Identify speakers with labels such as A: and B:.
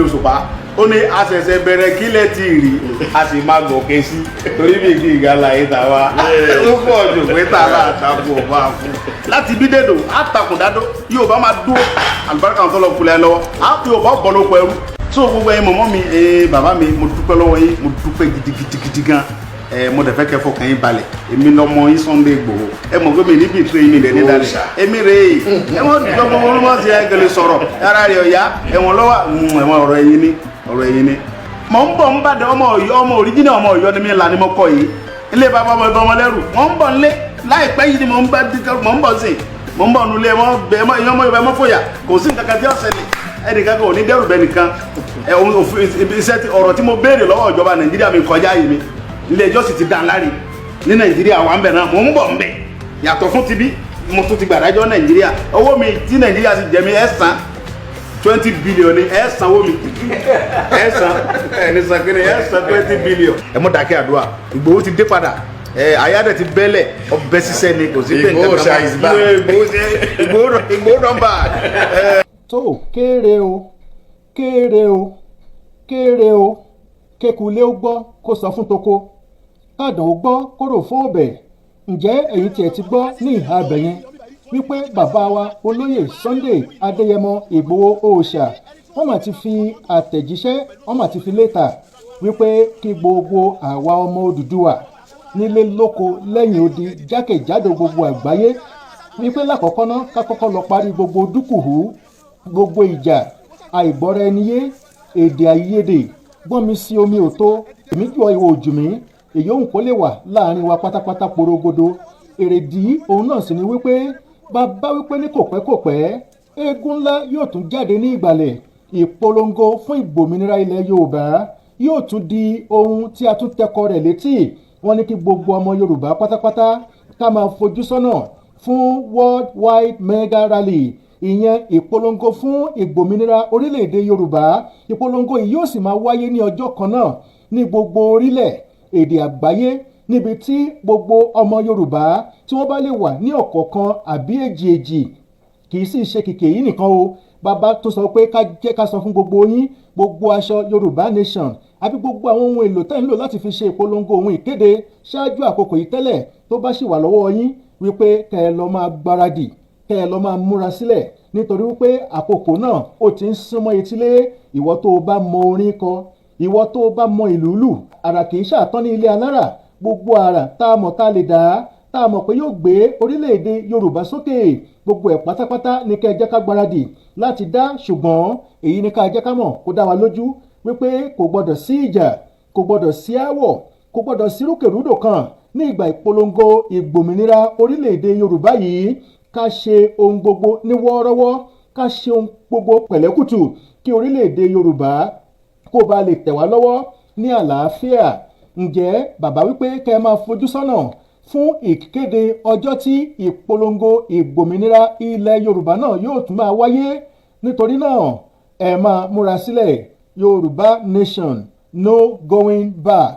A: mi Òṣùpá, ó ní àṣẹ̀ṣẹ̀ bẹ̀rẹ̀, kílẹ̀ tí ì rí, a sì máa gòkè sí torí bí kí ìgalà yìí tà wá ó pọ̀ jù pé tààrà àtàkùn ọba fún láti bí dèdò àtàkùn dádó. Yorùbá máa dúró, àlùbáríkà tó lọ kulẹ̀ lọ́wọ́, á fi Yorùbá bọ́ lóko ẹrú. So gbogbo ẹ̀yin mọ̀mọ́ mi, bàbá mi, mo dúpẹ́ lọ́wọ́ yín, mo dúpẹ́ gidigidigidi gan. Ẹ mo dẹ̀ fẹ́ kẹ́ fọkàn yín balẹ̀. Èmi lọmọ yín Sunday Igboho. Ẹ mọ̀ pé mi níbi ìtúrẹ́ yín, mi dẹ̀ ní dalẹ̀. Èmi rè é, ẹ mọ̀ dùgbọ́ gbogbo olúmọ̀ sí ẹ gẹlẹ́ sọ̀rọ̀ ara rẹ̀ ọ̀yá ẹ̀wọ̀n lọ́wọ́ ẹ̀wọ̀n. Ọ̀rọ̀ ẹ̀yin ni, ọ̀rọ̀ ẹ̀yin ni. Mọ̀ ń bọ̀ ń bàdàn, ọmọ Ọ̀yọ́, ọmọ òríjìnà, ọmọ Ọ̀yọ́ ni mi là ní mo kọ yìí. Ilé bàbá ọmọ ìbọn ọmọlẹ́rù. Mọ̀ ń bọ̀ nlé láìpẹ́ yìí ni mò ń bá, mọ̀ ń bọ̀ sí, mọ̀ ń bọ̀ nulẹ̀. Mọ̀ bẹ̀ mọ̀ ìyẹn ọmọ Yorùbá, mọ̀ fòyà, kò sí nǹkan kan tí ó ṣẹlẹ̀. Ẹnìkan kan ò ní dẹ́rù bẹ nìkan. Ẹ òfin iṣẹ́ tí ọ̀rọ̀ tí mo béèrè lọ́wọ́ ìjọba Nàìjíríà mi kọjá yìí mi, ilé ẹjọ́ sì ti dá láre ní Nàìjíríà wà ń bẹ̀ náà. Mò ń bọ̀ ń bẹ̀ yàtọ̀ fún tibí, mo tún ti gbàdájọ́ Nàìjíríà. Owó mi tí Nàìjíríà sì jẹ mi, ẹ̀ san 20 billion ni, ẹ̀ sanwó mi, ẹ̀ san ẹ̀ ní san kí ni, ẹ̀ san 20 billion. Ẹ mọ̀ dákẹ́ àdúrà. Ìgbòho ti dé padà, ẹ àyàdẹ̀ ti bẹ́lẹ̀ ọbẹ̀ ṣiṣẹ́ ni, kò sí pé
B: Ìgbòho
A: nǹkan kan
B: is back.
A: Ìgbòho ṣe Ìgbòho, Ìgbòho don back.
C: Tó kéré o, kéré o, kéré o. Kékulé ó gbọ́ kó sọ fún toko, kádàn ó gbọ́ kó rò fún ọbẹ̀. Ǹjẹ́ ẹ̀yin tiẹ̀ ti gbọ́ ní ìhà abẹ yẹn wípé bàbá wa olóyè Sunday Adéyẹmọ Ìgbòho Òòṣà, wọ́n mà ti fi àtẹ̀jíṣẹ́, wọ́n mà ti fi létà wípé kí gbogbo àwa ọmọ Odùduwà nílé, lóko, lẹ́yìn odi, jákèjádò gbogbo àgbáyé, wípé lákọ̀ọ́kọ́ ná, ká kọ́kọ́ lọ parí gbogbo dúkùhù, gbogbo ìjà, àìgbọ́ra ẹni yé, èdè àìyedè, gbọ́n mi sí omi ò tó, èmi jù ọ, ìwọ òjù mí, èyí òun kò lè wà láàrin wa pátápátá porogodo. Èrèdí òun náà sì ni wípé bàbá wípé ní kò pẹ́ kò pẹ́, eégún ńlá yóò tún jáde ní ìgbàlẹ̀. Ìpolongo fún ìgbòmìnira ilẹ̀ Yorùbá yóò tún di ohun tí a tún tẹkọ rẹ̀ létí. Wọ́n ní kí gbogbo ọmọ Yorùbá pátápátá ká máa fojú sọ́nà fún worldwide mega rally, ìyẹn ìpolongo fún ìgbòmìnira orílẹ̀-èdè Yorùbá. Ìpolongo yìí yóò sì máa wáyé ní ọjọ́ kan náà ní gbogbo orílẹ̀ èdè àgbáyé, níbi tí gbogbo ọmọ Yorùbá tí wọ́n bá lè wà ní ọ̀kọ̀ọ̀kan àbí èjì èjì. Kì í sì ṣe kìkì èyí nìkan o. Bàbá tó sọ pé ká jẹ́ ká sọ fún gbogbo yín, gbogbo aṣọ Yorùbá Nation àbí gbogbo àwọn ohun èlò tẹ́ ń lò láti fi ṣe ìpolongo ohun ìkéde ṣáájú àkókò yìí tẹ́lẹ̀, tó bá sì wà lọ́wọ́ yín, wípé kẹ́ ẹ lọ máa gbáradì, kẹ́ ẹ lọ máa múra sílẹ̀, nítorí wípé àkókò náà ó ti ń súnmọ́ etílé. Ìwọ tó o bá mọ orin kọ, ìwọ tó o bá mọ ìlú lù, àrà kì í ṣàtán ní ilé alára. Gbogbo àrà tá a mọ̀, tá a lè dá, tá a mọ̀ pé yóò gbé orílẹ̀-èdè Yorùbá sókè, gbogbo ẹ̀ pátápátá ní kẹ́ ẹ jẹ́ ká gbáradì láti dá. Ṣùgbọ́n èyí ni ká jẹ́ ká mọ̀ kó dá wa lójú wípé kò gbọ́dọ̀ sí ìjà, kò gbọ́dọ̀ sí aáwọ̀, kò gbọ́dọ̀ sí rúkèrúdò kan ní ìgbà ìpolongo ìgbòmìnira orílẹ̀-èdè Yorùbá yìí. Ká ṣe ohun gbogbo ní wọ́ọ́rọ́wọ́, ká ṣe ohun gbogbo pẹ̀lẹ́kùtù, kí orílẹ̀-èdè Yorùbá kó ba lè tẹ̀ wá lọ́wọ́ ní àlàáfíà. Ǹjẹ́ bàbá wípé kẹ́ ẹ máa fojú sọ́nà fún ìkéde ọjọ́ tí ìpolongo ìgbòmìnira ilẹ̀ Yorùbá náà yóò tún máa wáyé. Nítorí náà, ẹ máa múra sílẹ̀. Yorùbá Nation, no going back.